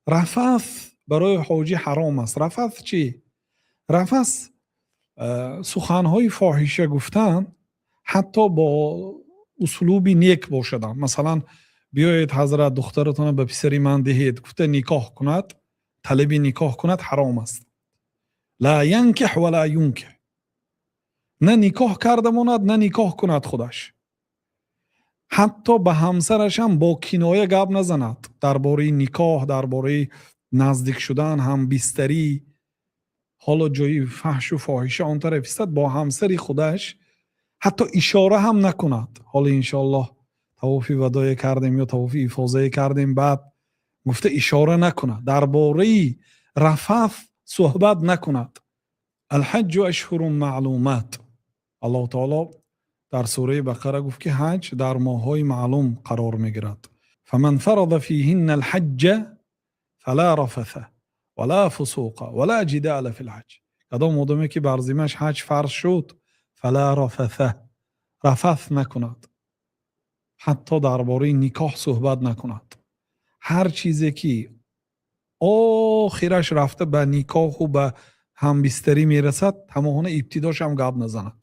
Рафас барои ҳоҷӣ ҳаром аст. Рафас чӣ? Рафас суханҳои фоҳиша гуфтан, ҳатто бо услуби нек бошадам. Масалан, биёед, ҳазрат, духтаратонро ба писари ман диҳед гуфта никоҳ кунад, талаби никоҳ кунад, ҳаром аст. Ла янкиҳ ва ла юнкиҳ. На никоҳ карда монад, на никоҳ кунад худаш. Ҳатто ба ҳамсарашам бо киноя гап назанад дар бораи никоҳ, дар бораи наздик шудан, ҳамбистарӣ. Ҳоло ҷои фаҳшу фоҳиша он тараф истад, бо ҳамсари худаш ҳатто ишора ҳам накунад. Ҳоло, иншоаллоҳ, тавофи вадое кардем ё тавофи ифозае кардем, баъд гуфта ишора накунад, дар бораи рафаф суҳбат накунад. Алҳаҷҷу ашҳурун маълумат. Аллоҳу таоло дар сураи Бақара гуфт, ки ҳаҷ дар моҳҳои маълум қарор мегирад. Фаман фарада фиҳинна алҳаҷҷа фала рафаса вала фусуқа вала ҷидала фил ҳаҷ. Кадом одаме ки бар зиммаш ҳаҷ фарз шуд, фала рафаса, рафас накунад, ҳатто дар бораи никоҳ суҳбат накунад. Ҳар чизе ки охираш рафта ба никоҳу ба ҳамбистарӣ мерасад, тамомона ибтидошам гап назанад.